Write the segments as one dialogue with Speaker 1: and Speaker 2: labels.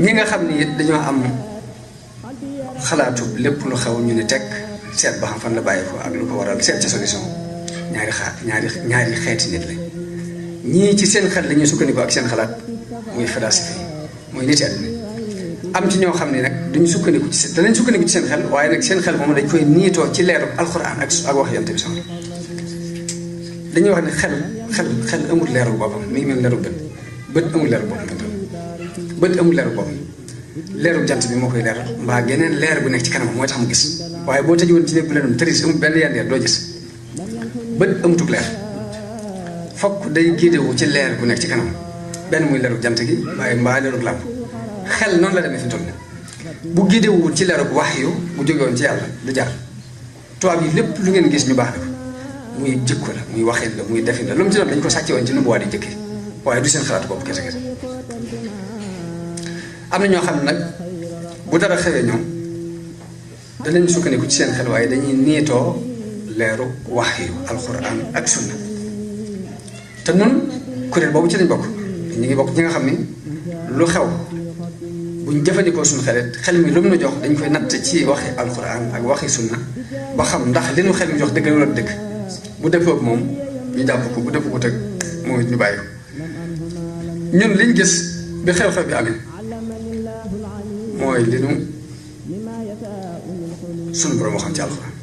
Speaker 1: ñi nga xam ni it dañoo am xalaatu lépp lu xew ñu ne teg seet ba xam fan la bàyyi ko ak lu ko waral seet ci solution ñaari xeeti nit la ñii ci seen xel la ñuy sukkandiku ak seen xalaat muy philosophie muy nit àddina am ci ñoo xam ne nag duñu sukkandiku ci seen danañ sukkandiku ci seen xel waaye nag seen xel moom dañ koy niitoo ci leeru alxuraan ak wax yonent bi sax dañuy wax ne xel amul leeru boppam mi ngi mel leeru bët amul leeru boppam bët amul leeru boppam leeru jant bi moo koy leeral mbaa geneen leer bu nekk ci kanam mooy tax mu gis waaye boo tëjuwoon ci néeg bu leenum tëris amul benn yandeer doo gis bët amutug leer fokk day géedewu ci leer bu nekk ci kanam benn muy leeru jant gi waaye mbaa leeru làmp xel noonu la demee fi mu toll bu géedewul ci leeru wax yu bu jógewoon ci yàlla du jar tubaab yi lépp lu ngeen gis ñu baax la muy jikko la muy waxin la muy defin la lu mu ci doon dañ ko sàcce woon ci nubuwaat yi jëkki waaye du seen xalaatu bopp kese kese am na ñoo xam ne nag bu dara xewee ñoom danañ sukkandiku ci seen xel waaye dañuy niitoo leeru wax yu alxuraan ak sunna te nun kuréel boobu ci lañ bokk ñu ngi bokk ñi nga xam ni lu xew buñ jëfandikoo suñu xel mi lu mu nu jox dañ koy natt ci waxi alxuraan ak waxi sunna ba xam ndax li nu xel mi jox dëgg la wala dëgg bu dëppoo ak moom ñu jàpp ko bu dëppoo ak moom it ñu bàyyi ko ñun liñ gis bi xew-xew bi amee mooy li nu sunu borom waxam ci alxuraan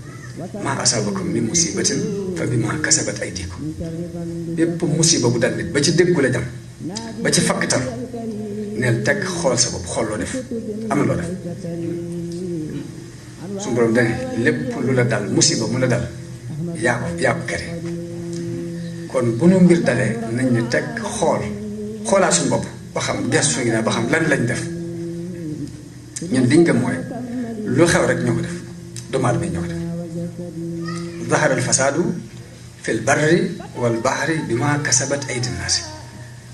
Speaker 1: maa asaabakum min musibatin fa bimaa kasabat aydikum bépp musiba bu dal nit ba ci déggu la jam ba ci fakkatal neel teg xool sa bopp xool loo def am na loo def sunu borom dane lépp lu la dal musiba mu la dal yaa ko kere kon bu nu mbir dalee nañ ñu teg xoolaat suñu bopp ba xam gestu ngi ne ba xam lan lañ def ñun liñ gëm mooy lu xew rek ñoo ko def doomu aadama yi ñoo ko def zahara al fasaadu fil barri wal bahri bima kasabat aydin naasi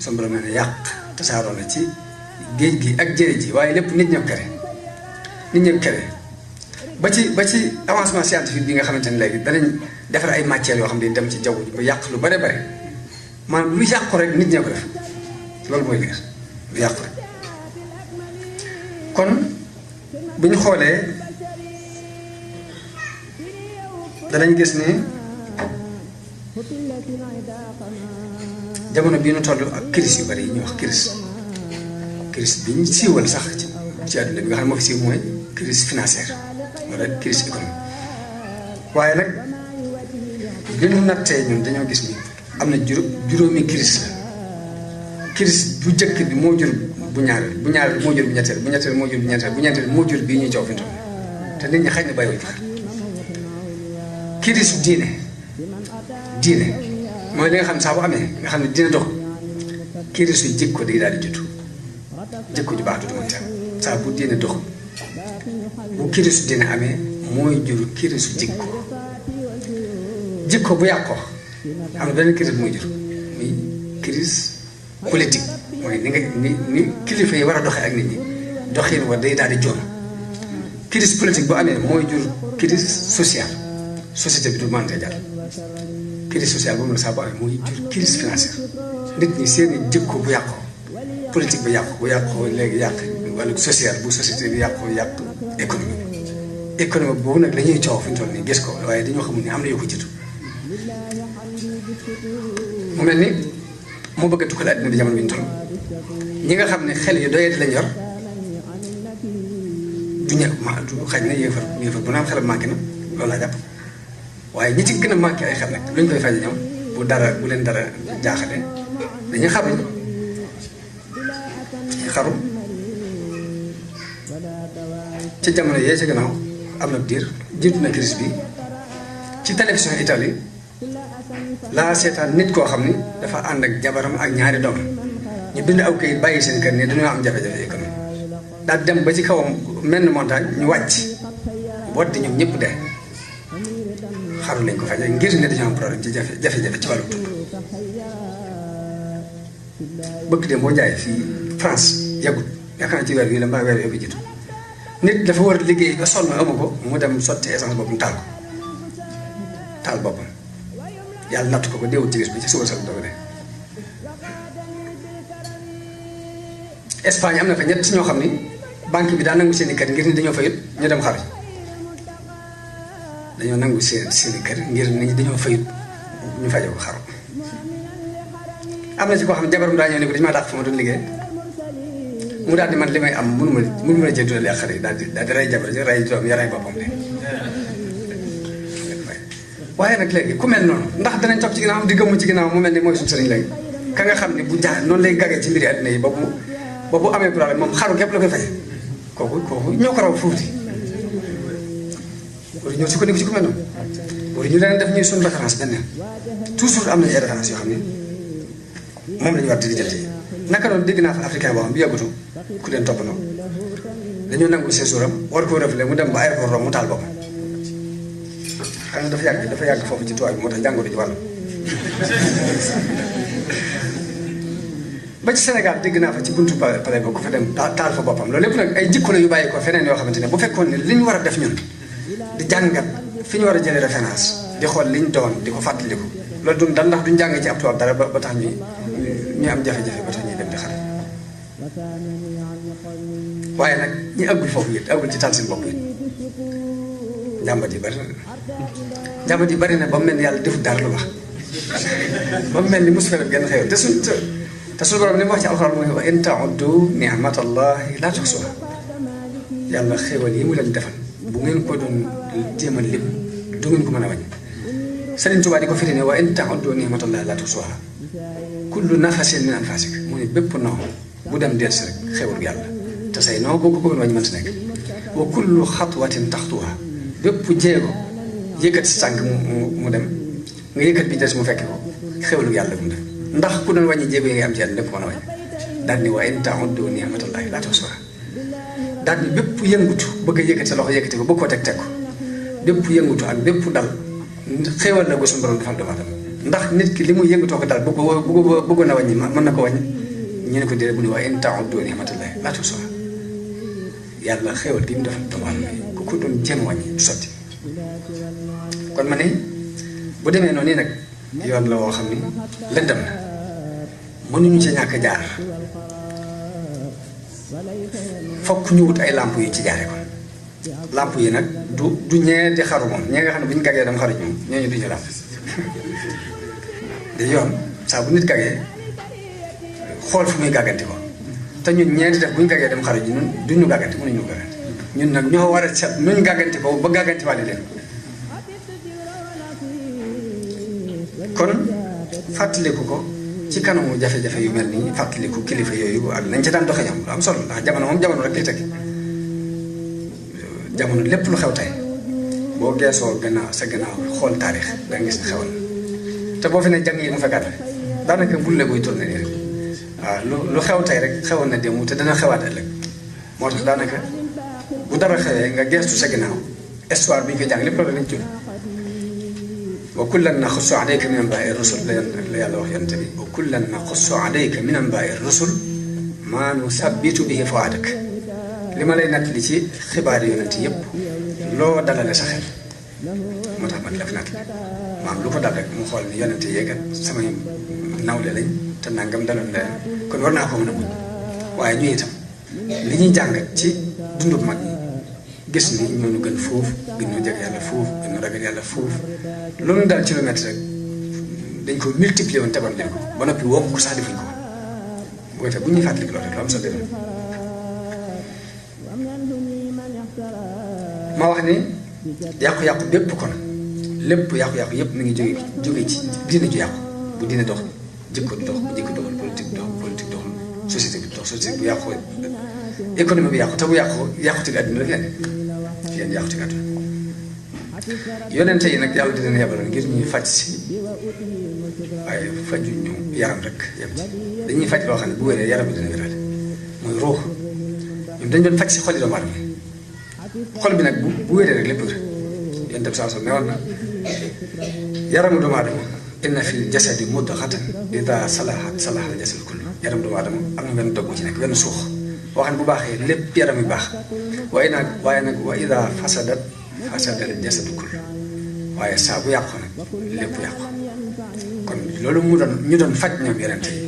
Speaker 1: suñu borom ne yàq tasaaroo na ci géej gi ak jëre ji waaye lépp nit ñëpp kere ba ci avancement scientifique bi nga xamante ne léegi danañ defar ay matières yoo xam ne dem ci jaww ji ba yàq lu bare bare maanaam lu yàqu rek nit ñee ko def loolu mooy leer lu yàqu rek kon bu ñu xoolee danañ gis ni jamono bii nu toll ak crise yu bari yi ñuy wax crise bi ñu siiwal sax ci àdduna bi nga xam ne moo fi siiw mooy crise financière wala crise économique waaye nag li ñu nattee ñun dañoo gis ni am na juróomi crise la crise bu njëkk bi moo jur bu ñaareel moo jur bu ñetteel bu ñetteel moo jur bu ñeenteel bu ñeenteel moo jur bii ñuy coow fi mu toll te nit ñi xëy na bàyyiwuñ ko xel crise diine mooy li nga xam ne saa bu amee nga xam ne dina dox crise su jikko day daal di judd jikko ju baax du mën tam saa bu diine dox bu crise su diine amee mooy jur crise su jikko bu yàqoo am na benn crise bu muy jur muy crise politique mooy ni kilifa yi war a doxee ak nit ñi doxin wa day daal di joon crise politique bu amee mooy jur crise sociale société bi du mën a jàll crise sociale boobu la saa bu amee mooy jur crise financière nit ñi seeni jikko bu yàqoo politique bi bu yàqoo léegi yàq wàllu social bu société bi yàq économie boobu nag la ñuy coow fi ñu toll nii gis ko waaye dañoo xamul ni am na yu ko jiitu mu mel ni moo bëgg a tukkal àddina bi jamono bi ñu toll ñi nga xam ne xel yu doyati lañ yor du xaj na yéefar bu naan xelam manqué na loolu laa jàpp waaye ñi ci gën a manqué ay xel nag luñ koy faje ñoom bu leen dara jaaxale dañuy xaru ci jamono yee ci gannaaw am na diir jiitu na crise bi ci télévision Italie laa seetaan nit koo xam ni dafa ànd ak jabaram ak ñaari doom ñu bind aw kayit bàyyi seen kër ne dañoo am jafe-jafe économique daal dem ba ci kawam mel ni montagne ñu wàcc botti ñoom ñëpp de xaru lañ ko faje ngir ne dañoo am problème ci jafe-jafe ci wàllu dund bëgg dem boo jaayee fii France yàggut yaakaar naa ci weer bii la mbaa weer yoo ko jiitu nit dafa war a liggéey ba sonn amu ko mu dem sotti essence boppam taal boppam yàlla natt ko déewut ci bis bi ci suba sa doog de Espagne am na fa ñett ñoo xam ni banque bi daa nangu seen i kër ngir ni dañoo fayut ñu dem xaru dañoo nangu seen i kër ngir ni dañoo fayut ñu fajoo ko xaru am na ci koo xam ne jabaram daa ñëw ne ko dañu maa dàq fa ma doon liggéey mu daal di man li may am mënu ma la jël dundal ak xale yi daal di rey jabar ji rey doom ya rey boppam de waaye nag léegi ku mel noonu ndax danañ topp ci ginnaaw di gëmmu ci ginnaaw mu mel ni mooy suñu sëriñ léegi ka nga xam ne bu jaar noonu lay gagee ci mbiri àddina yi ba bu amee problème moom xaru képp la koy fay kooku ñoo ko raw fuuti wala ñoo sukkandiku ci ku mel noonu wala ñu leen def ñuy suñu référence benn toujours am nañu ay référence yoo xam ne moom la ñu war di lijjanti naka noonu dégg naa fa africain boo xam bi yàggatu ku leen toppandoo dañoo nangu séjour am war koo reflé mu dem ba aéroport Rome mu taal boppam xam nga dafa yàgg foofu ci tubaab bi moo tax jàngoro ji wàll ba ci Sénégal dégg naa fa ci buntu pare ba ku fa dem taal fa boppam loolu lépp nag ay jikko la yu bàyyi ko feneen yoo xamante ne bu fekkoon ne li ñu war a def ñun di jàngat fi ñu war a jëlee référence di xool liñ doon di ko fàttaliku loolu duñ dal ndax duñ jàng ci ab tubaab dara ba tax ñu am jafe-jafe ba tax ñuy dem di xare waaye nag ñi àggul foofu it àggul ci taal seen bopp it njàmbat yi bari na ba mu mel ni yàlla defut dara lu wax ba mu mel ni mosu fa def genn xew te suñu borom li mu wax ci alxuraan mooy wa in ta'uddu ni'matallahi la tuhsuha yàlla xéwal yi mu leen defal bu ngeen ko doon jéem a lim du ngeen ko mën a wàññi Sëriñ Tuubaa di ko firi ne wa in ta'uddu ni'matallahi la tuhsuha kullu nafasin min anfasik mu ne bépp noo bu dem delsi rek xéwal yàlla te say noo boo ko bëggoon wàññi mën si nekk wa kullu xatwatin taxtuha bépp jéego yëkkat si tànk mu dem nga yëkkat bi des mu fekk ko xéwalu yàlla bu mu def ndax ku doon wàññi jéego yi nga am ci yàlla lépp mën a wàññi daal ni wa in ta'uddu ni'matallahi la tuhsuha daal ni bépp yëngutu bëgg a yëkkati sa loxo yëkkati ko bëgg koo teg ko bépp yëngutu ak bépp dal xéwal la ko suñu borom defal doomu aadama ndax nit ki li muy yëngatoo ko dal bëggoon a wàññi mën na ko wàññi ñu ne ko déedéet bu ne wa in ta'uddu ni'matallahi la tuhsuha yàlla xéwal gi mu defal doomu aadama yi ku ko doon jéem wàññi du sotti kon ma ne bu demee noonu nii nag yoon la woo xam ni lëndëm na mënuñu ci ñàkk jaar fokk ñu wut ay làmp yu ci jaare ko làmp yi nag du ñee di xaru moom ñee nga xam ne bu ñu gaggee dem xaru moom ñooñu duñu làmp di yoon saa bu nit gaggee xool fu muy gàgganti ko te ñun ñee di def bu ñu gaggee dem xaru ji ñun duñu gàgganti mënuñu gàgganti ñun nag ñoo war a set nuñ gàgganti ko ba gàgganti wàlle leen kon fàttaliku ko ci kanamu jafe-jafe yu mel nii fàttaliku kilifa yooyu ak nañ ca daan doxe ñoom lu am solo ndax jamono moom jamono rek lay teg jamono lépp lu xew tey boo geesoo gannaaw sa gannaaw xool taarix da nga gis ne xewal te boo fi ne jàng yi mu fekkaat daanaka bul la buy tourné nii rek waaw lu xew tey rek xewoon na démb te dana xewaat ëllëg moo tax daanaka bu dara xewee nga geestu sa gannaaw histoire bi ñu koy jàng lépp loolu lañ tudd wa kullan naxussu alayka min anbaa'i rusul la yàlla wax yonent bi wa kullan naxussu alayka min anbaa'i rusul maa nusabbitu bihi fu'aadak li ma lay nattali ci xibaar yonent yëpp loo dalale sa xel moo tax ma di la fi nattali maam lu ko dal rek mu xool ni yonent yeekat samay nawle lañ te nangam daloon leen kon war naa ko mën a muñ waaye ñu itam li ñuy jàngat ci dundub mag ñi gis ni ñooñu gën foofu gën ñu jeg yàlla foofu gën ñu ragal yàlla foofu loolu daal ci lu métti rek dañ ko multiplier woon tegoon leen ko ba noppi woo ko sax defuñ ko bu ko defee bu ñuy fàttali loolu rek lu am solo def ma wax ni yàqu-yàqu bépp kon lépp yàqu-yàqu yëpp mi ngi jóge ci diine ju yàqu bu diine dox jikko du dox bu jikko doxul politique doxul société bi dox société bu yàqu économie bi yàqu te bu yàqu ci àdduna la fenn yàqu ci àdduna yonente yi nag yàlla di leen yabaloon ngir ñuy faj si waaye faju ñu yaram rek yem ci dañuy faj loo xam ne bu wéree yaram bi dina wéraale mooy ruux ñoom dañ doon faj si xoli doomu aadama xol bi nag bu wéree rek lépp wér yonente bi saa ne woon na yaramu doomu aadama inna fil jasadi mudghatan ida salahat salaha al jasad kullu yaram doomu aadama am na benn dogg ci nekk benn suux boo xam ne bu baaxee lépp yaram yu baax waaye nag wa ida fasadat fasadal jasadu kullu waaye saa bu yàqu nag lépp yàqu kon loolu ñu doon faj ñoom yonente yi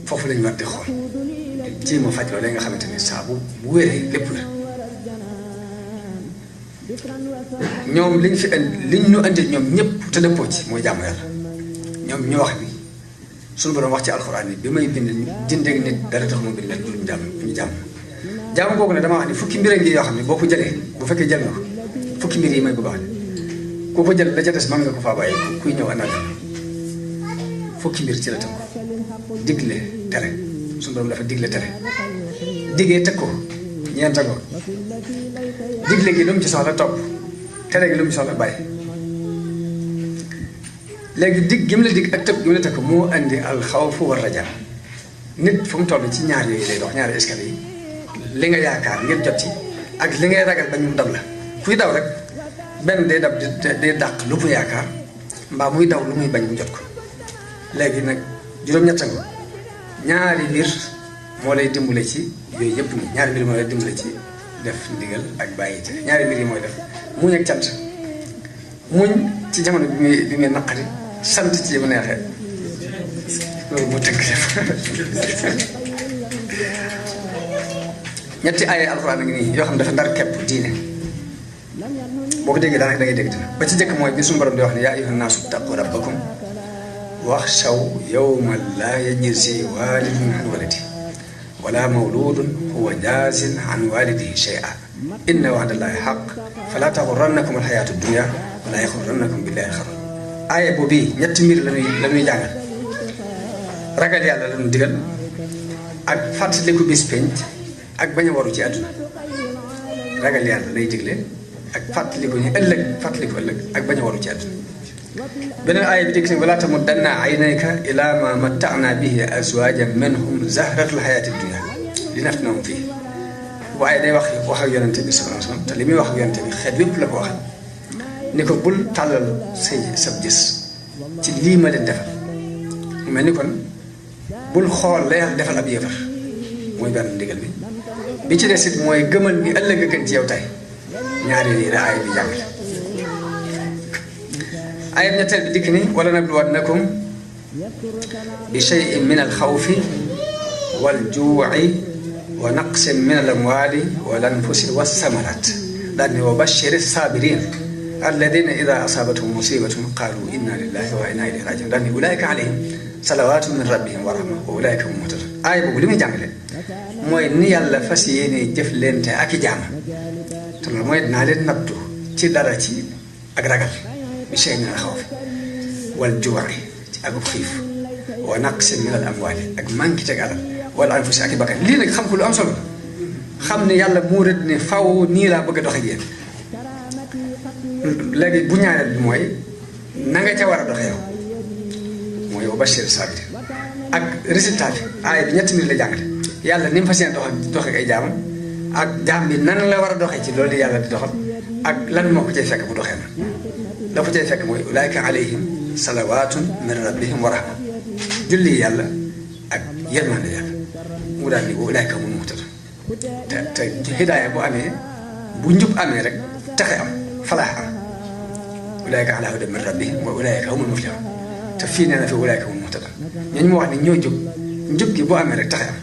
Speaker 1: foofu lañu war di xool jéem a faj loolee nga xamante ni saa bu wéree lépp la ñoom liñ fi liñ ñu andil ñoom ñëpp te dëppoo ci mooy jaamu yàlla ñoom ñu wax ni suñu borom wax ci alxuraan ni bi may bind jëndeeg nit dara tax mu bind leen lu ñu jàmm jaamu googu ne dama wax ni fukki mbir ngi yoo xam ne boo ko jëlee bu fekkee jël nga ko fukki mbir yi may bëgg a wax ne ku ko jël la ca des mën nga ko faa bàyyi kuy ñëw àndal fukki mbir ci la tënk digle tere suñu borom dafa digle tere diggee teg ko ñeenta ko digle gi lu mu ci soxla topp tere gi lu mu ci soxla bàyyi léegi dig gi mu la dig ak tëb gi mu la teg ko moo andi al xawfu war raja nit fu mu toll ci ñaar yooyu lay dox ñaari escalier yi li nga yaakaar ngir jot ci ak li ngay ragal ba ñu dab la kuy daw rek benn day dab day dàq lu mu yaakaar mbaa muy daw lu muy bañ mu jot ko léegi nag juróom-ñett nga ñaari mbir moo lay dimbale ci yooyu yëpp nii ñaari mbir moo lay dimbale ci def ndigal ak bàyyi tere ñaari mbir yi mooy def muñ ak cant muñ ci jamono bi muy naqari sant ci bu neexee loolu moo tënk def ñetti ay alxuraan ngi nii yoo xam ne dafa ndar kepp diine boo ko déggee daanaka da ngay dégg dina ba ci jëkk mooy bi suñu borom di wax ne yaa ayyuhan naasu ttaqu rabbakum waxshaw yawman laa yajzi waalidun an waladihi wala mawludun huwa jaazin an walidihi shay'an inna wa'dallahi haqq fala taghurrannakum alxayaatu dunya wala yaxurrannakum billahi alxaruur aaya boobu ñetti mbir la ñuy jàngal ragal yàlla la ñu digal ak fàttaliku bis penc ak bañ a waru ci àdduna ragal yàlla lay digle ak fàttaliku ni ëllëg fàttaliku ëllëg ak bañ a waru ci àdduna beneen aaya bi dégg si wala tamuddanna aynayka ila ma matta'na bihi azwajan minhum zahratal hayati dunya linaftinahum fihi waaye day wax ak yonente bi sallallahu alayhi wasallam te li muy wax ak yonente bi xeet yépp la ko waxal ni ko bul tàllal sab gis ci lii ma leen defal mu mel ni kon bul xool la yàlla defal ab yéefar mooy benn ndigal bi ci des it mooy gëmal ni ëllëg a gën ci yow tey ñaari lii la aaya bi jàngale aaya ñetteel bi dikk ni wala nabluwannakum bi shay'in min al xawfi wal juu'i wa naqsin min al amwali wal anfusi was samarat daal ni wa bashiri sabirin alladina ida asaabathum musibatun qalu inna lillahi wa inna ilayhi rajiun daal ni ulaika alayhim salawatun min rabbihim wa rahma wa ulaika hum muhtadun aaya boobu li muy jàngale mooy ni yàlla fas yéene jëf leente ak i jaam te loolu mooy dinaa leen nattu ci dara ci ak ragal bi shay min al xawf wal juu'i ci akub xiif wa naqsin min al amwaali ak manqué teg alal wala anfusi ak i bakkan lii nag xam ko lu am solo xam ne yàlla moo rëdd ne faw nii laa bëgg a dox ak yéen léegi bu ñaareel bi mooy na nga ca war a doxe yow mooy wa bashir saabir ak résultat bi aaya bi ñetti mbir la jàngale yàlla ni mu fas yéene doxe ay jaamam ak jaam bi nan la war a doxee ci loolu yàlla di doxal ak lan moo ko cay fekk bu doxee na la ko cay fekk mooy ulaayka alayhim salawaatun min rabbihim wa rahma julli yàlla ak yërmande yàlla mu daal ni ulaayka humul muhtadun te hidaaya bu amee bu njub amee rek texe am falaax am ulaayka ala hudan min rabbihim wa ulaayka humul muflihun te fii nee na fi ulaayka humul muhtadun ñooñu ma wax ne ñoo jub njub gi bu amee rek texe am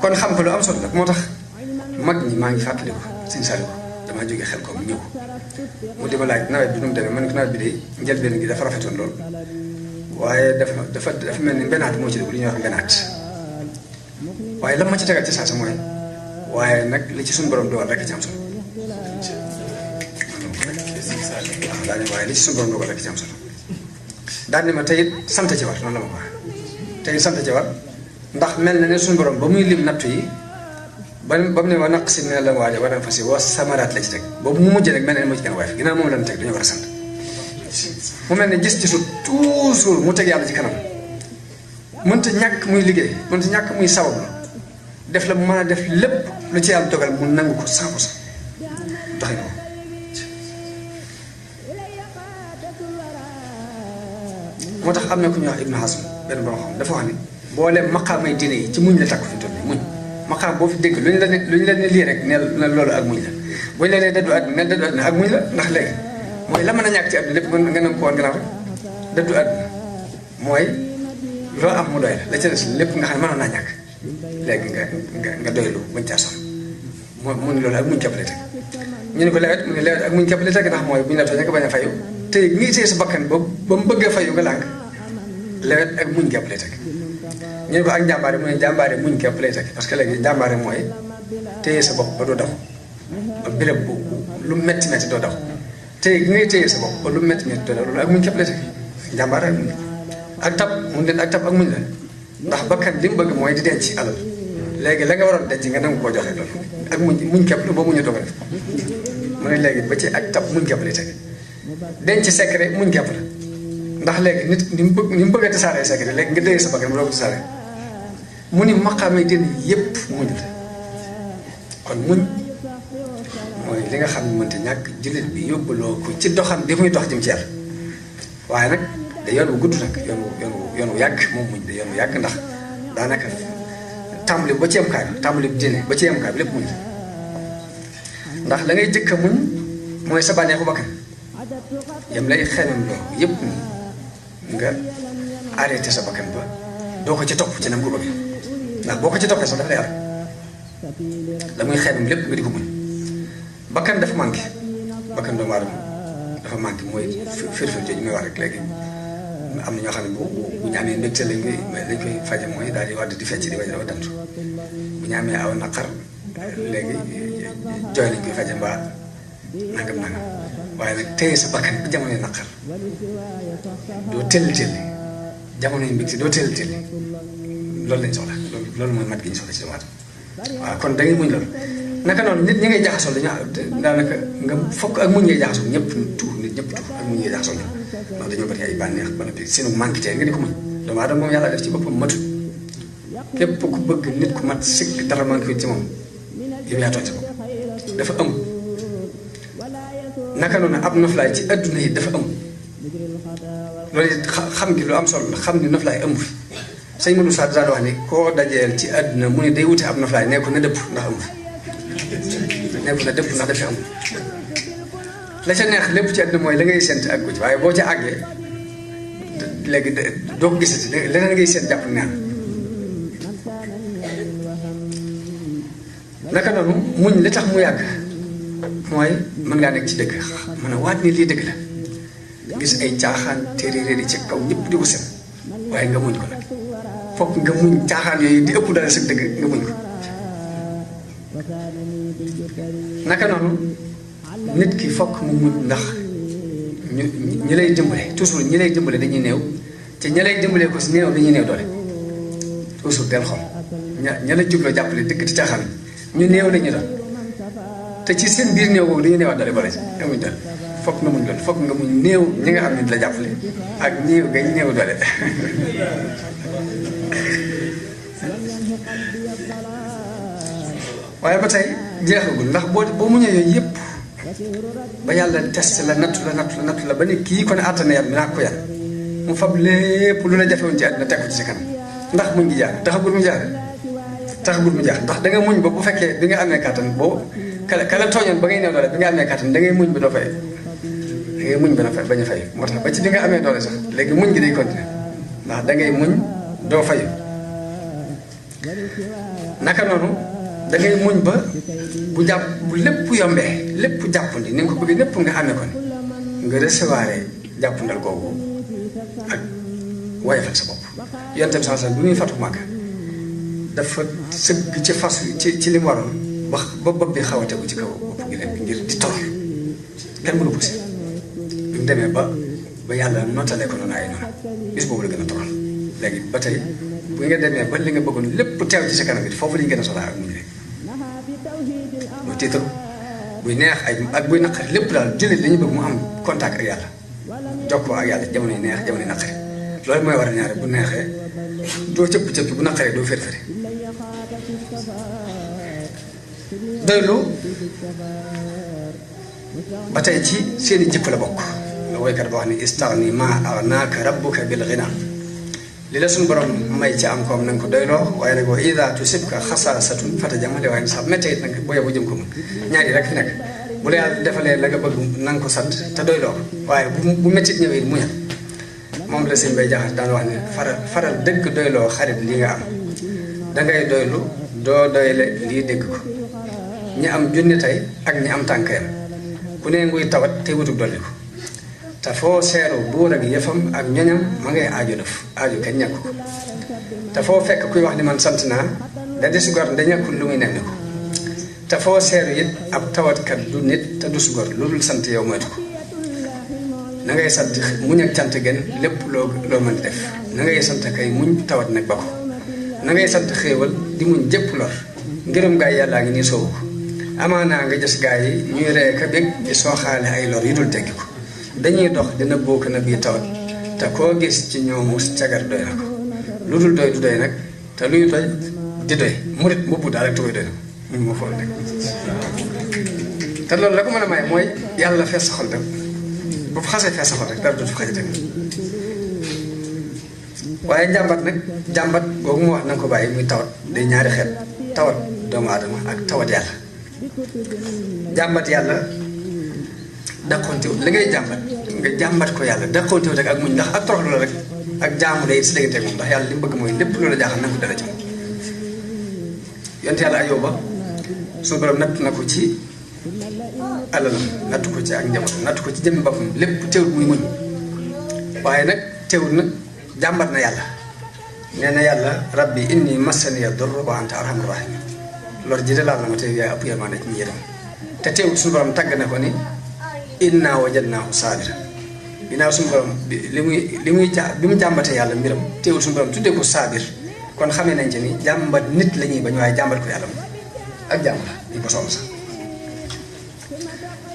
Speaker 1: kon xam ko lu am solo nag moo tax mag ñi maa ngi fàttaliku sëñ Saliou damaa jógee xel ko mu ñëw mu di ma laaj nawet bi nu mu demee man ko nawet bi de njëlbeen gi dafa rafetoon lool waaye dafa mel ni mbenaat moo ci dugg li ñuy wax mbenaat waaye lan ma ci tegal ci saa sa mooy waaye nag li ci suñu borom dogal rek ci am solo daal ne waaye li ci suñu borom dogal rek ci am solo daal ne ma tey it sant ci war noonu la ma ko waxee tey it sant ci war ndax mel na ne suñu borom ba muy lim nattu yi ba mu ne wa naqsin min al amwaali wal anfusi wa samaraat la ci teg boobu mu mujj rek mel na ne moo ci gën a woyof ginnaaw moom la ñu teg dañoo war a sant mu mel ne gis-gisu toujours mu teg yàlla ci kanam mënta ñàkk muy liggéey mënta ñàkk muy sabab def la mu mën a def lépp lu ci yàlla dogal mu nangu ko 100% doxee ko moo tax am na ku ñuy wax Ibnu Hazm benn borom xam dafa wax ni booleem maqaamay diine yi ci muñ la takku fi mu toll nii muñ maqaam boo fi dégg lu ñu la ne lii rek ne loolu ak muñ la bu ñu la nee dëddu àdduna ne dëddu àdduna ak muñ la ndax léegi mooy la mën a ñàkk ci àdduna lépp nga nangu ko woon gannaaw rek dëddu àdduna mooy loo am mu doy la ca des lépp nga xam ne mënoon naa ñàkk léegi nga doylu bañ caa sonn mu ne loolu ak muñ képp lay teg ñu ne ko lewet mu ne lewet ak muñ képp lay teg ndax mooy bu ñu la tooñee nga bañ a fayu te ngi téye sa bakkan ba mu bëgg a fayu nga lànk lewet ak muñ képp lay teg ñu ne ko ak njàmbaare mu ne njàmbaare muñ képp lay teg parce que léegi njàmbaare mooy téye sa bopp ba doo daw ba béréb bu lu metti metti doo daw téye gi ngay téye sa bopp ba lu metti metti doo daw loolu ak muñ képp lay teg njàmbaare ak muñ ak tab mun leen ak tab ak muñ la ndax bakkan li mu bëgg mooy di denc alal léegi la nga waroon denc nga nangu koo joxe loolu ak muñ képp la boo muñu doog a def mu ne léegi ba ci ak tab muñ képp lay teg denc secret muñ képp la ndax léegi nit ni mu bëgg a tasaaree secret léegi nga déye sa bakkan mu doog tasaaree mu ni maqaamee den yépp muñ la kon muñ mooy li nga xam ne mënta ñàkk jullit bi yóbbuloo ko ci doxam bi muy dox jëm ci yàlla waaye nag da yoon wu gudd nag yoon wu yàgg moom muñ da yoon wu yàgg ndax daanaka tàmbali ba ci yemkaay bi tàmbali bi jëne ba ci yemkaay bi lépp muñ ndax la ngay jëkk a muñ mooy sa bànneexu bakkan yam lay xenam loo yépp nga arrêté sa bakkan ba doo ko ci topp ci nam ko bëgg ndax boo ko ci toppee sax daf lay ar la muy xenam lépp nga di ko muñ bakkan dafa manqué bakkan doomu aadama dafa manqué mooy firfir jooju may wax rek léegi am na ñoo xam ne bu ñu amee mbégte lañ koy faje mooy daal di wadd di fecc di wañ dafa dantu bu ñu amee aw naqar léegi jooy lañ koy faje mbaa nangam waaye nag téye sa bakkan bi jamonoy naqar doo telli jamonoy mbégte doo telli loolu lañ soxla loolu mooy mat gi ñu soxla ci doomu aadama waaw kon da ngay muñ loolu naka noonu nit ñi ngay jaxasoo daanaka nga fokk ak muñ ngay jaxasoo ñëpp nit ñëpp ak muñ ngay jaxasoo ndax dañoo bari ay bànneex ba noppi seenu manqué nga di ko muñ doomu aadama moom yàlla def ci boppam matut képp ku bëgg nit ku mat sikk dara manqué ci moom yow yaa tooñ sa bopp dafa ëmb naka noonu ab noflaay ci adduna yi dafa ëmb loolu it xam gi lu am solo la xam ni noflaay ëmb fi sëñ Modou Sa daan wax ni koo dajeel ci adduna mu ne day wuti ab noflaay nekku na dëpp ndax ëmb nekku na dëpp ndax dafa ëmb la ca neex lépp ci àdduna mooy la ngay sént ak ko ci waaye boo ca àggee léegi doo ko gisati leneen ngay sént jàpp neex naka noonu muñ li tax mu yàgg mooy mën ngaa nekk ci dëgg mën a waat ni lii dëgg la gis ay caaxaan téeréer yi ci kaw ñëpp di ko seen waaye nga muñ ko nag fokk nga muñ caaxaan yooyu di ëpp dara sa dëgg nga muñ ko naka noonu nit ki fokk mu muñ ndax ñi lay dimbale toujours ñi lay dimbale dañuy néew te ñi lay dimbalee ko si néew dañuy néew doole toujours del xol ña la jubloo jàppale dëgg di caaxaan ñu néew la ñu doon te ci seen biir néew boobu dañuy néewaat doole boole ci amuñ doole fokk nga muñ loolu fokk nga muñ néew ñi nga xam ne la jàppale ak néew gañ néew doole waaye ba tey jeexagul ndax boo muñee yooyu yëpp ba yàlla test la nattu la ba ne kii kon àttana yàlla naa ko yàlla mu fab lépp lu la jafewoon ci àddina teg ko ci sa kanam ndax muñ gi jaar taxagul mu jaar ndax da nga muñ ba bu fekkee bi nga amee kàttan boo kala tooñoon ba ngay néew doole bi nga amee kàttan da ngay muñ ba doo fay da ngay muñ ba bañ a fay moo tax ba ci bi nga amee doole sax léegi muñ gi day continuer ndax da ngay muñ doo fay naka noonu da ngay muñ ba bu lépp yombee lépp jàppandi ni nga ko bëggee lépp nga amee ko ni nga recevoir jàppandal googu ak woyofal sa bopp yonent bi sallallahu alayhi wasallam bi muy fatu Makka dafa sëgg ci fas ci li mu waroon ba bopp bi xaw a tegu ci kaw bopp gi leen ngir di torox kenn mënu ko si bi mu demee ba yàlla notalee ko noonu ay noonu bis boobu la gën a toroxal léegi ba tey bu nga demee ba li nga bëggoon lépp teew ci sa kanam it foofu la ñu gën a soxlaa ak muñ rek muy tiitaru buy neex ak buy naqari lépp daal jullit dañu bëgg mu am contact ak yàlla jokkoo ak yàlla jamono yi neex jamono yi naqari loolu mooy war a ñaare bu neexee doo cëpp bu naqaree doo fër-fëri doylu ba tey ci seeni jikko la bokk la woykat ba wax ni istaghni ma aghnaka rabbuka bil ghina li la suñu borom may ci am koom na nga ko doyloo waaye nag wa ida tusibka xasaasatun fatajamale waaye sax méttee it nag boo yóbbu jëm ko mën ñaari rek fi nekk bu la yàlla defalee la nga bëgg na nga ko sant te doyloo waaye bu méttit ñëwee it muñal moom la sëñ bay jaxat daan wax ne faral dëgg doyloo xarit li nga am dangay doylu doo doyle lii dégg ko ñi am junni tey ak ñi am tànkayam ku ne nguy tawat te wutug dolli ko te foo seeru buur ak yëfam ak ñoñam ma ngay aaju def aaju kenn ñàkk ko te foo fekk kuy wax ni man sant naa da des gor da ñàkkul lu muy nemmi ko te foo seeru it ab tawatkat du nit te dus gor lu dul sant yow moytu ko na ngay sant muñ ak cant gën lépp loo mën di def na ngay sant kay muñ tawat nag ba ko na ngay sant xéewal di muñ jëpp lor ngërëm gaay yàllaa ngi nii soowu ko amaanaa nga gis gaay yi ñuy ree ka bég di sooxaale ay lor yu dul teggi ko dañuy dox dina bokk na bii tawat te koo gis ci ñoomu cagar doy na ko lu dul doy du doy nag te luy doy di doy murit mbubbu daal ak tubay doy na mun moo fool nekk te loolu la ko mën a may mooy yàlla fees sa xol rek bu fa xasee fees sa xol rek dara dootu fa xajate waaye njàmbat nag jàmbat boobu mu wax na nga ko bàyyi muy tawat day ñaari xeet tawat doomu aadama ak tawat yàlla jàmbat yàlla daqontewu li ngay jàmbat nga jàmbat ko yàlla daqontewu rek ak muñ ndax ak toroxlu la rek ak jaamu day si diggante moom ndax yàlla li mu bëgg mooy lépp loola jaaxal na ko dara ci moom yonte yàlla Ayóoba suñu borom natt na ko ci alalam natt ko ci ak njabootam natt ko ci jëmmi boppam lépp teewul muy muñ waaye nag teewul nag jàmbat na yàlla nee na yàlla rabbi inni massaniya durru wa anta arhamur rahimin lor ji de laal na ma te yaay ëpp yërmande ci ñi yërëm te teewul suñu borom tàgg na ko ni inna wajadnaahu saabira ginnaaw suñu borom li muy bi mu jàmbatee yàlla mbiram teewul suñu borom tuddee ko saabir kon xamee nañ ci ni jàmbat nit la ñuy bañ waaye jàmbat ko yàlla moom ak jàmbat ñu ko soom sax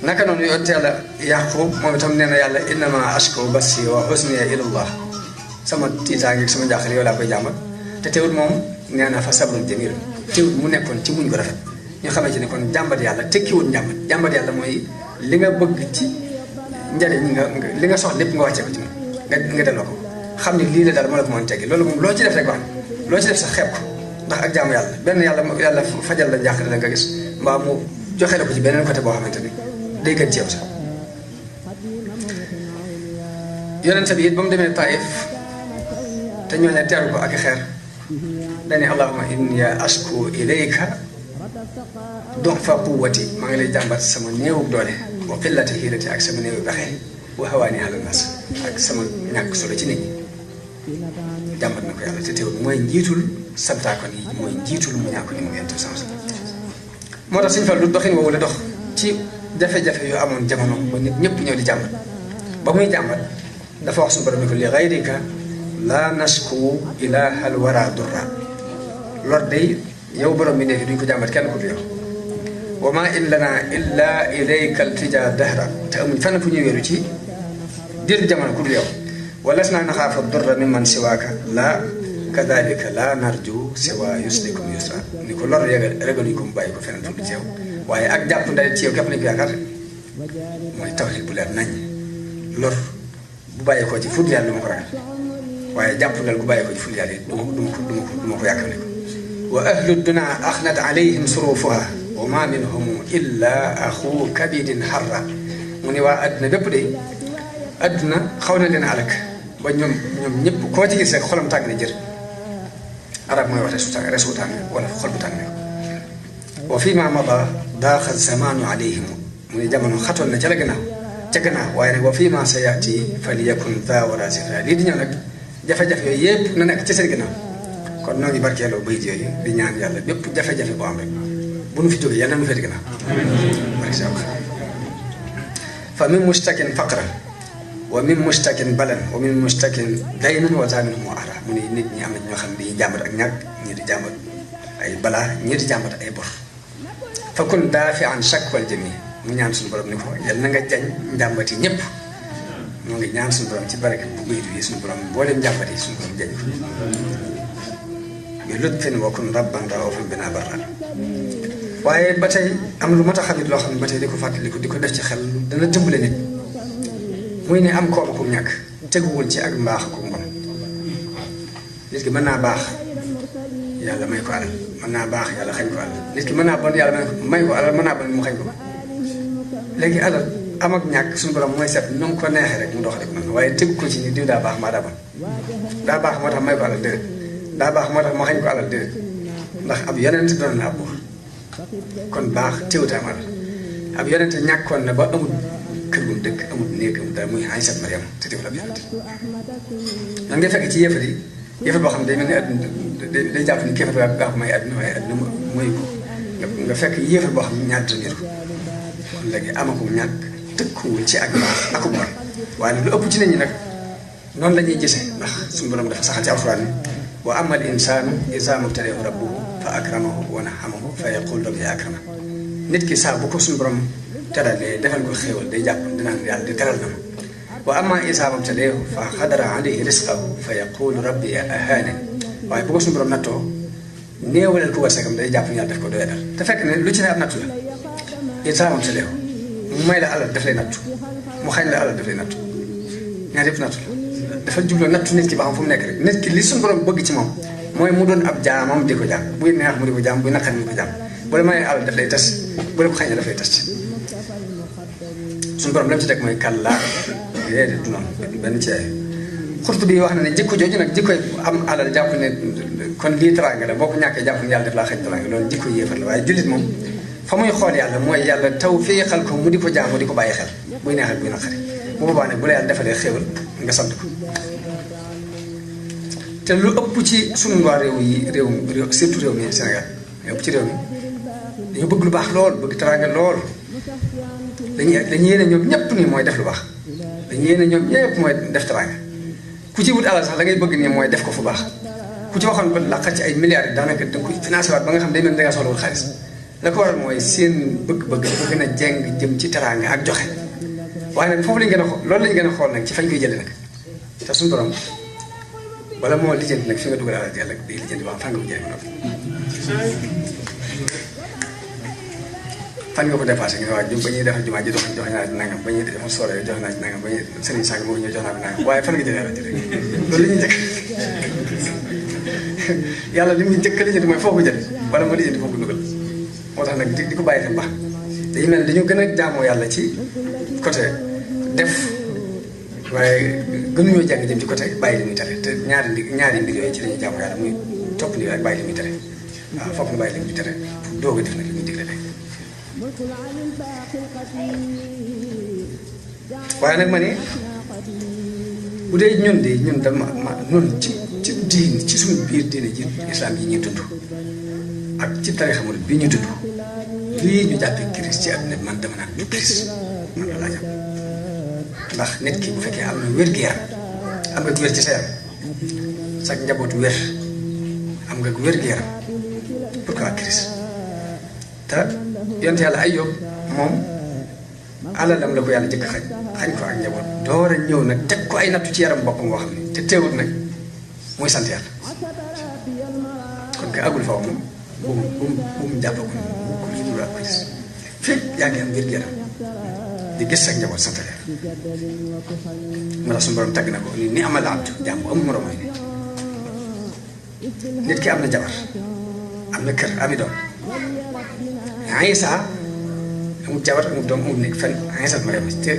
Speaker 1: naka noonu yonent yàlla Yaaqub moom itam nee na yàlla innama ashku bassi wa husniya ilallah sama tiitaange sama njaaxle yow laa koy jàmbat te teewul moom nee na fa sabrun jamil teewul mu nekkoon ci muñ ko rafet ñu xamante ni kon jàmbat yàlla tekkiwul jàmbat yàlla mooy li nga bëgg ci njariñ li nga soxla lépp nga wàccee ko ci moom nga delloo ko xam ni lii la daal moo la ko mën teggi loolu moom loo ci def rek wax loo ci def sax xeeb ko ndax ak jaamu yàlla benn yàlla fajal la njàqare la nga gis mbaa mu joxe la ko ci beneen côté boo xamante ni day gën ci yow sax yonent bi it ba mu demee Taïf te ñooñu teeru ko ak i xeer dani allahumma inni ashku ilayka du'fa quwwati maa ngi lay jàmbat sama néewu doole wa qillati hiilati ak sama néewu pexe wa hawaani ala nas ak sama ñàkk solo ci nit ñi jàmbat na ko yàlla te teewul mooy njiitul sabtaakon yi mooy njiitul mu ñàkk ñu mu yent sans moo tax suñu fal lu doxin woowu la dox ci jafe-jafe yu amoon jamono ba nit ñëpp ñëw di jàmbat ba muy jàmbat dafa wax suñu borom ni ko li gayrika laa nashku ilaaha al wara durra lor day yow borom bi nekk duñ ko jàmbat kenn ku dul yow wa ma in lana illa ilayka altija dahra te amuñ fenn fu ñuy wéeru ci diir jamono ku dul yow walasna naxaafa durra mimman siwaaka la kadalika la narju siwa yuslikum yusra ni ko lor ragaluñ ko mu bàyyi ko feneen fu dul ci yow waaye ak jàpp ndale ci yow képp lañ ko yaakaar mooy tawhid bu leer nañ lor bu bàyyi ko ci fut yàlla du ma ko ragal waaye jàpp ndal bu bàyyi ko ci fut yàlla du ma ko yaakaar ko wa ahlu duna axnat alayhim surufuha wa ma minhum illa axu kabidin xarra mu ne waa adduna bépp de adduna xaw na leen alak ba ñoom ñëpp koo ci gis rek xolam tàng na jër arab mooy wax resu tàng wala xol bu tàng wa fi ma mada daaxa zamanu alayhim mu ne jamono xatoon na ca la gannaaw waaye nag wa fi ma sa yaati faliyakun daa wala zikra lii di ñëw nag jafe-jafe yooyu yëpp na nekk ci seen gannaaw kon noo ngi barkeeloo bayit yooyu di ñaan yàlla bépp jafe-jafe boo am rek bu nu fi jógee yàlla na mu fete gannaaw fa min mustakin faqra wa min mustakin balan wa min mustakin daynan wa zamin mu ara mu ne nit ñi am na ñoo xam ne dañuy jàmbat ak ñàkk ñii di jàmbat ay balaa ñii di jàmbat ay bor fa kun daafi an shakwal jami mu ñaan suñu borom ni ko yàlla na nga jañ njàmbat yi ñëpp moo ngi ñaan suñu borom ci barke bu bayit yi suñu borom mboolem njàmbat yi suñu borom jañ bi lutfin wa kun rabban raufan bina barra waaye ba tey am lu mat a xamit loo xam ne ba tey di ko fàttaliku di ko def ci xel dana dimbale nit muy ne am koom ku ñàkk teguwul ci ak mbaax ku mbon nit ki mën naa baax yàlla may ko alal mën naa baax yàlla xañ ko alal nit ki mën naa bon yàlla may ko alal mën naa bon mu xañ ko léegi alal am ak ñàkk suñu borom mooy seet nu mu ko neexee rek mu doxale ko noonu waaye tegu ko ci ni diw daa baax maa daa bon daa baax moo tax may ko alal déedéet daa baax moo tax ma xañ ko alal déedéet ndax ab yonent doon na ab buur kon baax teewut am alal ab yonent ñàkkoon na ba amul kër gu mu dëkk amul néeg amul dara muy Aysa Mariam te teewul ab yonent nan ngay fekk ci yéefar yi yéefar boo xam ne day mel ni àdduna day jàpp ni kéefar baa ko may àdduna waaye àdduna mooy ko nga fekk yéefar boo xam ne ñaar dërëm ko kon léegi amakum ñàkk tëkkuwul ci ak baax ak bon waaye lu ëpp ci nit ñi nag noonu la ñuy gisee ndax suñu borom dafa saxal ci alxuraan wa amma al insaanu izaa mabtalahu rabbuhu fa akramahu wa na'amahu fa yaqulu rabbi akrama nit ki saa bu ko suñu borom teralee defal ko xéewal day jàpp dinaan yàlla di teral na ma wa amma izaa mabtalahu fa qadara alayhi rizqahu fa yaqulu rabbi ahaanani waaye bu ko suñu borom nattoo néewalal ko wërsëgam day jàpp ni yàlla def ko doy dal te fekk ne lu ci ne ab nattu la izaa mabtalahu mu may la alal daf lay nattu mu xañ la alal daf lay nattu ñaar yëpp nattu la dafa jubloo nattu nit ki ba xam fu mu nekk rek nit ki li suñu borom bëgg ci moom mooy mu doon ab jaamam di ko jaam buy neex mu di ko jaam buy naqari mu di ko jaam bu la mayee alal daf lay tas bu la ko xañee daf lay tas suñu borom lam ci teg mooy kàllaa déedéet du noonu benn ci ay xurtu bi wax na ne jikko jooju nag jikkoy am alal jàpp ne kon lii teraanga la boo ko ñàkkee jàpp ne yàlla def laa xañ teraanga loolu jikko yéefar la waaye jullit moom fa muy xool yàlla mooy yàlla taw féexal ko mu di ko jaamu di ko bàyyi xel buy neex ak buy naqari bu boobaa nag bu la yàlla defalee xéwal nga sant ko te lu ëpp ci sunu waa réew yi réew surtout réew mi Sénégal lu ëpp ci réew mi dañu bëgg lu baax lool bëgg teraanga lool dañuy yéene ñoom ñëpp nii mooy def lu baax dañuy yéene ñoom ñëpp mooy def teraanga ku ci wut alal sax la ngay bëgg nii mooy def ko fu baax ku ci waxoon ba laqal ci ay milliards yi daanaka da nga koy financé waat ba nga xam day mel ne da ngaa soxlawul xaalis la ko waral mooy seen bëgg-bëgg dafa gën a jeng jëm ci teraanga ak joxe waaye nag foofu lañ gën a xool loolu lañ gën a xool nag ci fañ koy jëlee nag te suñu borom wala moo lijjanti nag fi nga dugal alal yàlla day lijjanti ba fan nga ko jëlee ba noppi fan nga ko dépassé nga waa ba ñuy defar jumaa ji joxe naa ci nangam ba ñuy defar soore joxe naa ci nangam ba ñuy sëriñ sàng moo ñëw jox naa ci nangam waaye fan nga jëlee alal jëlee loolu la ñuy njëkk yàlla li muy njëkk a lijjanti mooy foo ko jëlee wala moo lijjanti foo ko dugal moo tax nag di ko bàyyi xel baax dañu mel dañu gën a jaamoo yàlla ci côté def waaye gënuñoo jàng jëm ci côté bàyyi li muy tere te ñaari mbir yooyu ci lañuy jaamoo yàlla muy topp li ak bàyyi li muy tere waaw foog nga bàyyi li muy tere pour doog a def nag li muy digle rek waaye nag ma ne bu dee ñun dama ñun ci diin ci suñu biir diine ji islam yi ñuy dund ak ci tarixa murid bi ñuy dund lii ñu jàppee crise ci àdduna bi man dama naan du crise man la laa jàpp ndax nit ki bu fekkee am na wér-gu-yaram am nga wér ci sa yaram sa njabootu wér am nga wér-gu-yaram pourquoi crise te yonte yàlla ay yóbbu moom alalam la ko yàlla jëkk xañ ko ak njaboot door a ñëw nag teg ko ay nattu ci yaram boppam boo xam ne te teewut nag mooy sant yàlla kon ka agul faw moom bu mu jàppagul ko li ñu ko gis fekk yaa ngi am wér-gu-yaram di gis ak njaboot sant yàlla moo tax suñu borom tagg na ko ni amal abdu jaam bu amul morom ni nit ki am na jabar am na kër ami doom Isa amul jabar amul doom amul nekk fenn Isa Mariam te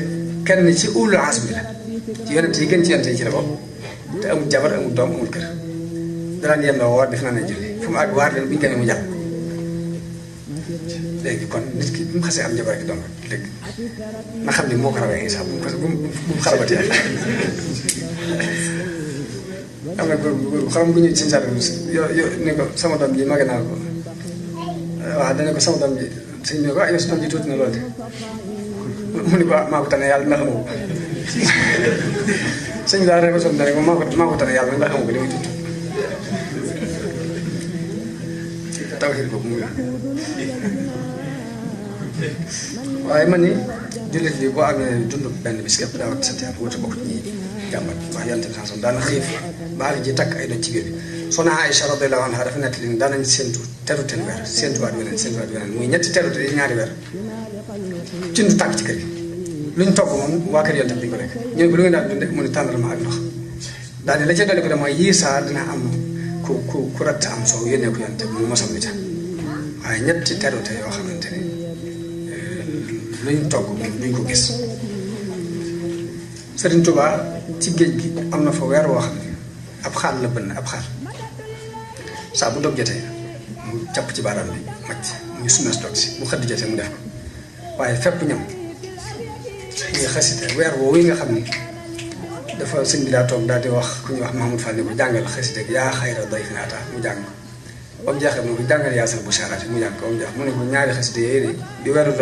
Speaker 1: kenn ci ulul azmi bi la ci yonent yi gën ci yonent yi ci la bokk te amul jabar amul doom amul kër danaan yem la woor def naa ne julli fu mu àgg waar leen bu ñu demee mu jàpp léegi kon nit ki bu mu xasee am jabar ak doom léegi na xam ni moo ko rawee Isa bu mu xarabatee am na góor xam bu ñu si nsaat yo ni ko sama doom ji mage naa ko waaw dana ko sama doom ji sëñ bi ne ko yow sa doom ji tuuti na lool de mu ni ko maa ko tane yàlla ndax amu ko sëñ bi daal rek son dane ko maa ko tane yàlla ndax amu ko li muy tuuti tawxiid boobu mu waaye man ni jullit bi boo amee dund benn bis képp daa war a sant yàlla wut bokk ñi jàmbat wax yonent bi sansam daana xiif baal ji takk ay doj ci biir bi soxna Aïcha radiyallahu anha dafa nekk li daanañ séentu teruteen weer séentuwaat weneen muy ñetti terute yi ñaari weer ci ndu tàkk ci kër gi luñ togg moom waa kër yonent bi ko lekk ñëw bi lu ngeen daan dunde mu ne tàndarma ak ndox daal di la ca dolli ko de mooy yii saa dina am ku ratt am soow yónnee ko yonent bi mu mosam ni ca waaye ñetti terute yoo xamante ni luñ togg duñ ko gis Sëriñ Tuubaa ci géej gi am na fa weer woo xam ne ab xaal la bënn ab xaal saa bu dog jotee mu capp ci baaraam bi macc muy sunnas toog si bu xëdd jotee mu def ko waaye fépp ñam muy xasida weer woowu yi nga xam ni dafa sëñ bi daa toog daal di wax ku ñuy wax Mahmoud Fall ni ko jàngal xasida yaa xayra dayfin ataa mu jàng ko ba mu jeexee mu ne ko jàngal yaa sal bu saaraati mu jàng ko ba mu jeex mu ne ko ñaari xasida yooyu de bi weeru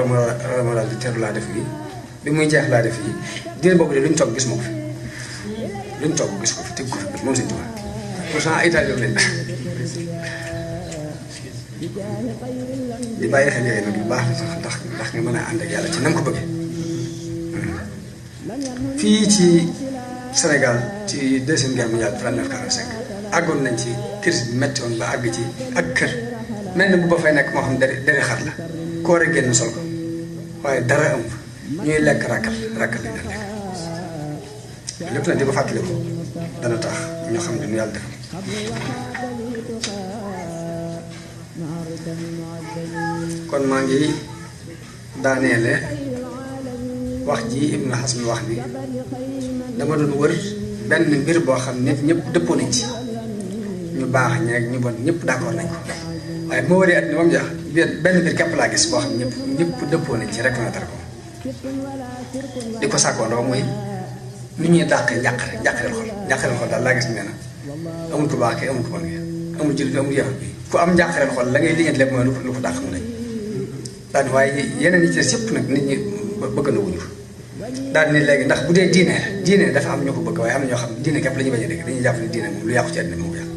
Speaker 1: Ramadan di teru laa def nii bi muy jeex laa def yi diir boobu de luñ toog gis ma ko fi luñ toog gis ko fi teg ko fi moom sëñ Tuubaa pourtant ay taalibe lañ di bàyyi xel yooyu nag lu baax ndax nga mën a ànd ak yàlla ci nam ko bëggee fii ci Sénégal ci deuxième guerre mondiale 39-45 àggoon nañ ci crise bi métti woon ba àgg ci ak kër mel na bu ba fay nekk moo xam dere xar la ko war a génn sol ko waaye dara am ñuy lekk rakkal lañ daan lekk lépp nag di ko fàttaliku dana tax ñoo xam ne nu yàlla defal kon maa ngi daaneele wax ji Ibnu Hazm wax ni dama doon wër benn mbir boo xam nit ñëpp dëppoo nañ ci ñu baax ñeeg ñu bon ñëpp d'accord nañ ko waaye moo waree at ni moom jeex benn mbir képp laa gis boo xam ñëpp dëppoo nañ ci reconnaître ko di ko sàkkoondoo muy nu ñuy dàqee njàqareel xol daal laa gis nee na amul ko baax ke amul ko bon ke amul jullit amul yëfat bi ku am njàqareel xol la ngay liggéey lépp mooy lu ko dàq mu lañ daal ni waaye yeneen yi ci des yëpp nag nit ñi bëgg na wuñu daal ni léegi ndax bu dee diine dafa am ñu ko bëgg waaye am na ñoo xam ne diine képp la ñu bañ a dégg dañuy jàpp ne diine moom lu yàqu ci àddina moo ko yàq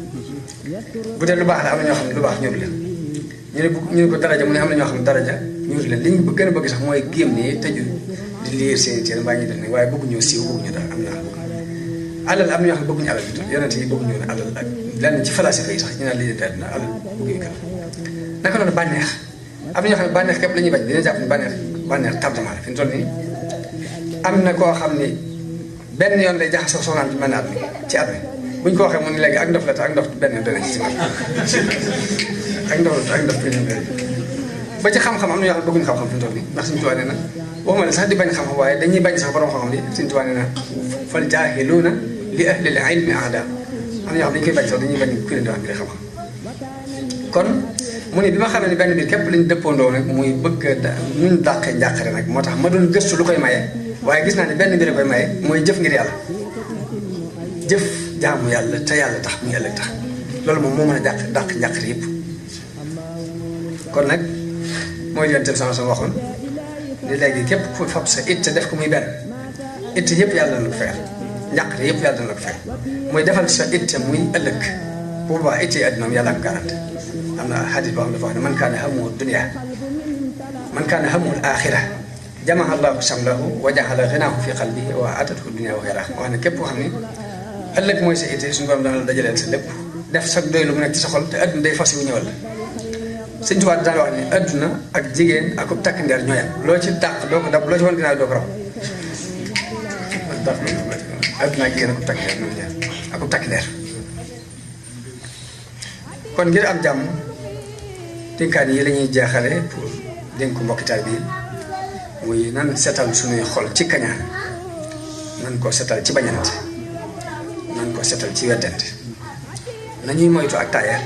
Speaker 1: bu dee lu baax la am na ñoo xam ne lu baax ñoru leen ñu ne ko daraja mu ne am na ñoo xam ne daraja ñoru leen li ñu gën a bëgg sax mooy géem nii tëju di liir seen téere mbaa ñuy def ne waaye bëgguñoo siiw bëgguñu dara am na alal am na ñoo xam ne bëgguñu alal bi yonent yi bëgguñu ne alal ak lenn ci falasifa yi sax ñu naan lii àddina alal bëgguñu kan naka noonu bànneex am na ñoo xam ne bànneex képp la ñuy bañ dina jàpp ne bànneex tardement la fi mu toll nii am na koo xam ni benn yoon lay jaxasoo soxnaam ci mën a at mi ci at mi bu ñu ko waxee mu ne léegi ak ndof la te ak ndof benn yoon dana ci ak ndof la te ak ndof benn yoon ba ci xam-xam am na ñoo xam ne bëgguñu xam-xam fi mu toll nii ndax Sëñ Tuubaa nee na waxuma ne sax di bañ xam-xam waaye dañuy bañ sax borom xam-xam li Sëñ Tuubaa nee na fal jaahiluuna li ahlil ilmi a'daa am na ñoo xam dañu koy bañ sax dañuy bañ ku leen di wax mbiri xam-xam kon mu ne bi ma xamee ne benn biir képp lañu dëppoondoo nag muy bëgg ñun dàqee njàqare nag moo tax ma doon gëstu lu koy maye waaye gis naa ne benn mbir koy maye mooy jëf ngir yàlla jëf jaamu yàlla te yàlla tax mu yàlla tax loolu moom moo mën a dàq njàqare yëpp kon nag mooy yonent bi sama waxoon ni léegi képp ku fab sa itte def ko muy benn itte yëpp yàlla dana la ko fayal njàqare yëpp yàlla dana la ko fayal mooy defal sa itte muy ëllëg bu boobaa itte yi àddina yàlla am garanti am na xadis boo xam ne dafa wax ne man kaana hammuhu dunya man kaana hammuhu al-aaxira jama'a Allahu shamlahu wa ja'ala ghinaahu fi qalbihi wa atathu dunya wa ghayraha wax ne képp koo xam ne ëllëg mooy sa itte suñu borom dana la dajaleel sa lépp def sa doylu mu nekk ci sa xol te adduna day fas yu ñëwal la Sëñ Tuubaa daan wax ne adduna ak jigéen ak ub takk ndeer ñooyam loo ci dàq doo ko dab loo ci wan ginnaaw doo ko raw adduna ak jigéen ak ub takk ndeer ñooy ak ub takk ndeer kon ngir am jàmm dénkaan yi la ñuy jeexale pour dénk mbokki taal bi muy nan setal suñuy xol ci kañaan nan ko setal ci bañante nan ko setal ci weddante nañuy moytu ak taayal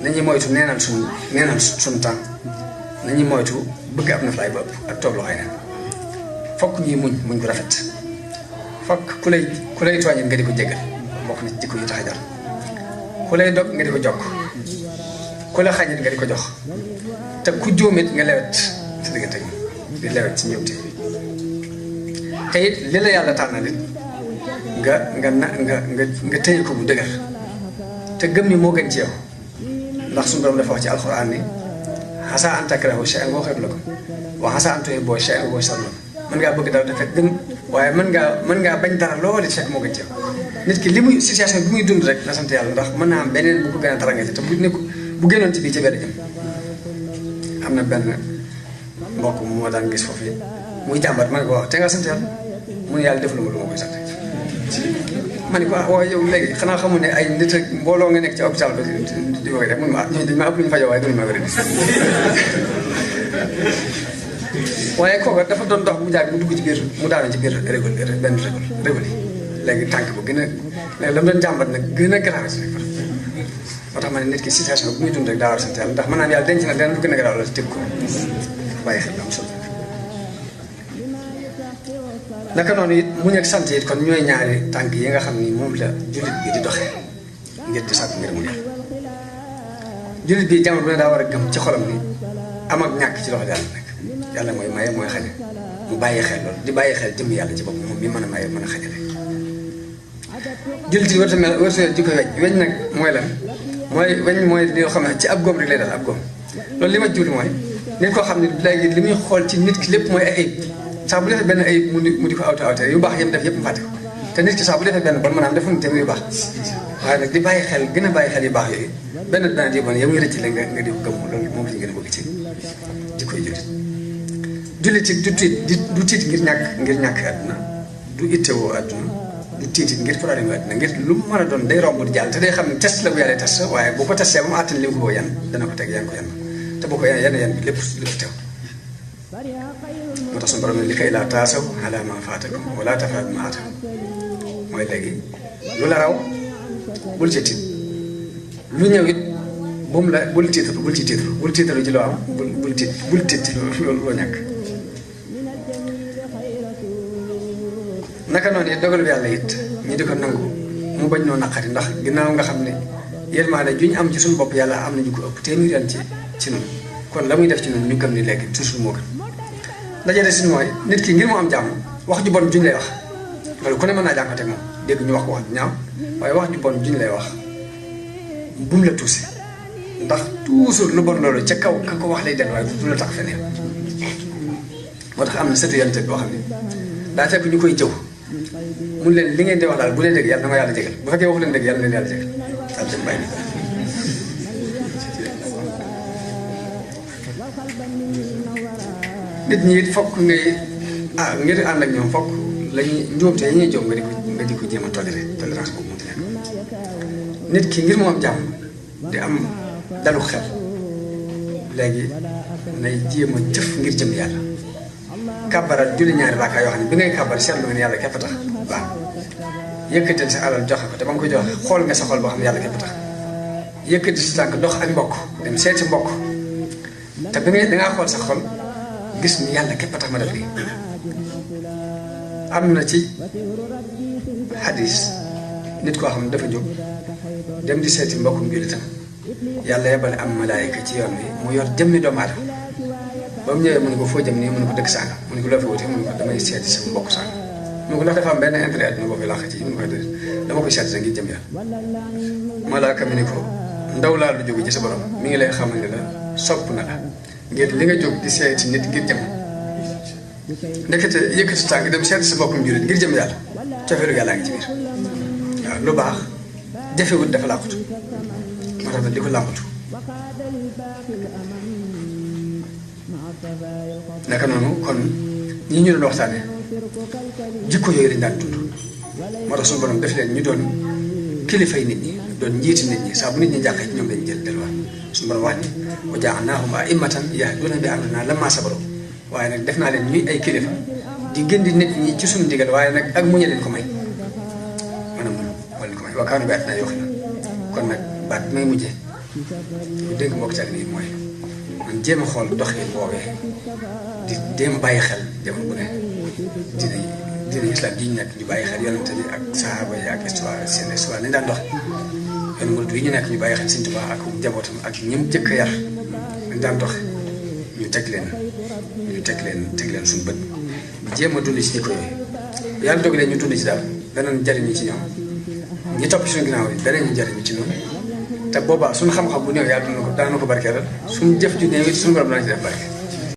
Speaker 1: nañuy moytu neenal suñu temps nañuy moytu bëgg ab na flaay ba ëpp ak toog loxoy neen fokk ñuy muñ ko rafet fokk ku lay tooñit nga di ko jégal bokk na ci jikko yu tax a jar ku lay dog nga di ko jokk ku la xañit nga di ko jox te ku jóomit nga lewet sa diggante di lewet ci ñëwte te it li la yàlla tànnal it nga téye ko bu dëgër te gëm ni moo gën ci yow ndax suñu borom dafa wax ci alxuraan ni xasaa an takrahu shay'an wa khayrun lakum wa xasaa an tuhibbu shay'an wa huwa sharrun lakum mën ngaa bëgg dara te fekk gëm waaye mën ngaa bañ dara loolu fekk moo gën ci yow nit ki li muy situation bi muy dund rek na sant yàlla ndax mën naa am beneen bu ko gën a tara nga ci te bu génnoon ci bii ci benn jëm am na benn mbokk moo daan gis foofu muy jàmbat ma ne ko wax te nga sant yàlla mu ne yàlla defal ma lu ma koy sant ma ne ko waaye yow léegi xanaa xamul ne ay nit ak mbooloo nga nekk ci hôpital ba di ko def mun ma ñooñu dañ ma ëpp lu ñu fajoo waaye duñu ma wér waaye kooka dafa doon dox bu jaag mu dugg ci biir mu daanu ci biir benn régul léegi tànk ba gën a léegi la mu doon jàmbat nag gën a grave si moo tax ma ne nit ki situation bu muy dund rek daa war a sant yàlla ndax mën naa yàlla denc na leneen lu gën a garaaw la teg ko bàyyi xel am solo naka noonu it muñ ak sant it kon ñooy ñaari tànk yi nga xam ni moom la jullit bi di doxee ngir di sàkk ngir mu yàlla jullit bi jamono bu ne daa war a gëm ci xolam ni am ak ñàkk ci loxo yàlla nekk yàlla mooy maye mooy xañe mu bàyyi xel loolu di bàyyi xel jëm yàlla ci bopp moom mi mën a maye mën a xañale jullit yi war tamit war di ko weñ nag mooy lan mooy li nga xam ne ci ab góom rek lay dal ab góom loolu li ma jublu mooy nit koo xam ne léegi li muy xool ci nit ki lépp mooy ay ayib saa bu defee benn ayib mu di ko awte yu baax yëpp def yëpp mu fàtte ko te nit ki saa bu defee benn bon maanaam defuñu tamit yu baax waaye nag di bàyyi xel gën a bàyyi xel yu baax yooyu benn dana di bon yow nga rëcc la nga di ko gëm loolu moom lañu gën a bëgg ci di koy jullit du tiit ngir ñàkk àdduna du ittewoo àdduna du tiitit ngir problème yi àdduna ngir lu mu mën a doon day romb di jàll te day xam ne test la bu yàlla test waaye bu ko testé ba mu àttan li mu ko yan dana ko teg yan ko yan te boo ko yan bi lépp teew moo tax suñu borom ne li kay laa taasaw ala ma faatakum wala tafaat ma atakum mooy léegi lu la raw bul ci tiit lu ñëw it bumu la bul ci tiitaru ci loo am bul tiit loo ñàkk naka noonu it dogalu yàlla it ñi di ko nangu mu bañ noo naqari ndax ginnaaw nga xam ne yërmaande ju ñu am ci suñu bopp yàlla am na ñu ko ëpp téeméer yoon ci noonu kon la muy def ci noonu ñu gëm ni léegi toujours moo gën dajale si mooy nit ki ngir mu am jàmm wax ju bon juñ lay wax loolu ku ne mën naa jànkuwante moom dégg ñu wax ko wax ñaaw waaye wax ju bon juñ lay wax bu mu la tuuse ndax toujours lu bon loolu ca kaw ka ko wax lay delluwaay du la tax feneen moo tax am na sëtu yonte boo xam ne daa fekk ñu koy jëw mun leen li ngeen di wax daal bu leen dégg yàlla na ma yàlla jégal bu fekkee waxu leen dégg yàlla na leen yàlla jégal daal seen bàyyi nit ñi it fokk ngay ngir ànd ak ñoom fokk lañuy njuumte yi ñuy jóg nga di ko jéem a tolérance boobu mu di nekk nit ki ngir mu am jàmm di am dalu xel léegi nay jéem a jëf ngir jëm yàlla kàbbaral julli ñaari rakaa yoo xam ne bi ngay kàbbar seetlu nga ne yàlla képp tax baax yëkkatal sa alal joxe ko te ba nga ko joxe xool nga sa xol boo xam ne yàlla képp tax yëkkati sa tànk dox ak mbokk dem seeti mbokk te bi ngay dangaa xool sa xol gis ni yàlla képp tax ma def lii am na ci xadis nit koo xam ne dafa jóg dem di seeti mbokkum jullitam yàlla yebale am malaayika ci yoon bi mu yor jëmmi doomu aadama ba mu ñëwee mu ne ko foo jëm nii mu ne ko dëkk sànga mu ne ko loo fi wuti mu ne ko damay seeti sama mbokk sànga mu ne ko ndax dafa am benn intérêt àdduna boo fi làq ci mu ne ko dama koy seeti sa ngir jëm yàlla malaaka mi ni ko ndaw laa lu jóge ci sa borom mi ngi lay xamal ne la sopp na la ngir li nga jóg di seeti nit ngir jëm ndekete yëkkati tànk dem seeti sa mbokkum jullit ngir jëm yàlla cofeelu yàllaa ngi ci biir waaw lu baax jafewut dafa làqutu moo tax nag di ko làmbatu naka noonu kon ñi ñu doon waxtaane jikko yooyu lañ daan dund moo tax suñu borom def leen ñu doon kilifay nit ñi doon njiiti nit ñi saa bu nit ñi jàqee ci ñoom lañu jël delluwaat suñu borom wax ni wa ja'alnaahum a'immatan yahduuna bi amrinaa lammaa sabaru waaye nag def naa leen ñuy ay kilifa di gindi nit ñi ci suñu ndigal waaye nag ak muñe leen ko may maanaam moo leen ko may wa kaanu bi aayatinaa yuuqinuun kon nag baat bi may mujjee bu dégg mbokk ci ak nii mooy man jéem a xool doxin boobee di jéem a bàyyi xel jamono bu ne dina islam ji ñu nekk ñu bàyyi xel yonente bi ak sahaaba yi ak histoire seen histoire nañ daan dox yoon murid yi ñu nekk ñu bàyyi xel Sëñ Tuubaa ak njabootam ak ñim jëkk yar nañ daan dox ñu teg leen suñu bët jéem a dund ci jikko yooyu yàlla dogalee ñu dund ci daal danañ jariñu ci ñoom ñi topp ci suñu ginnaaw yi danañu jariñu ci noonu te boobaa suñu xam-xam bu néew yàlla dana ko barkeelal suñu jëf ju néew it suñu borom dana ci def barke